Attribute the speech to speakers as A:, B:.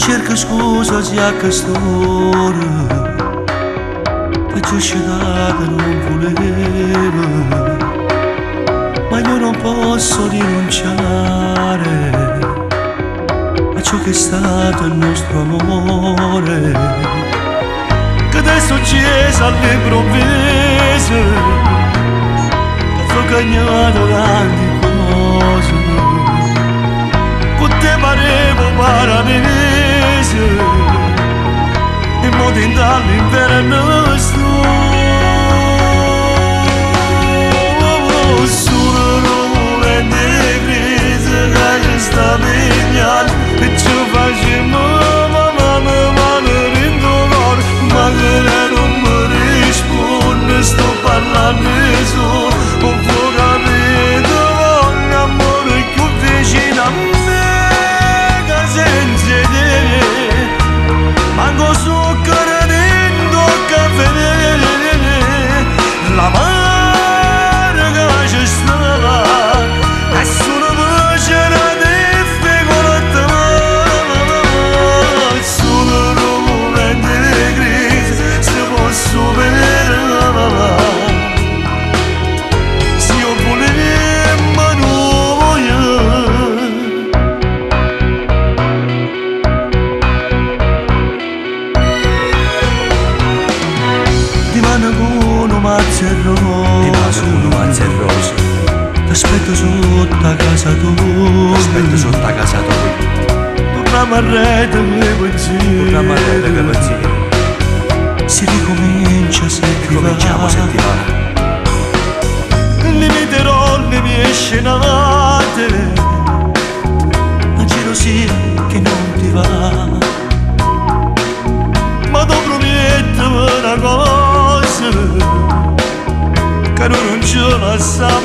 A: Cerco scusa se a quest'ora t'aggio scetato, nun volevo, ma io non posso rinunciare a ciò che è stato il nostro amore. Che t'è successo all'improvviso? Che sono cagnato tante cose. Con te parevo paradiso e mo dentro sto. Solo momento di crisi che ci sta pigliando e ci facciamo mamma mano dentro cuore, ma che non mi risponde, sto parlando solo, non può capire, voglio amore più vicino a me che senza te manco zucchero dentro il caffè, la mare che ci sta è solo piacere difficoltà, solo un momento di crisi si può superare. Se io volevo noi. Dimane con un mazzo e
B: Dimane con un mazzo e rose.
A: T'aspetto sotto a casa tua.
B: T'aspetto sotto a casa tua.
A: Torniamo arreto che pensieri.
B: Torniamo arreto che pensieri.
A: Si ricomincia se ti va.
B: Ricominciamo se ti va.
A: Limiterò le mie scenate, la gelosia che non ti va. Ma ti prometto una cosa, che noi non ce la sa.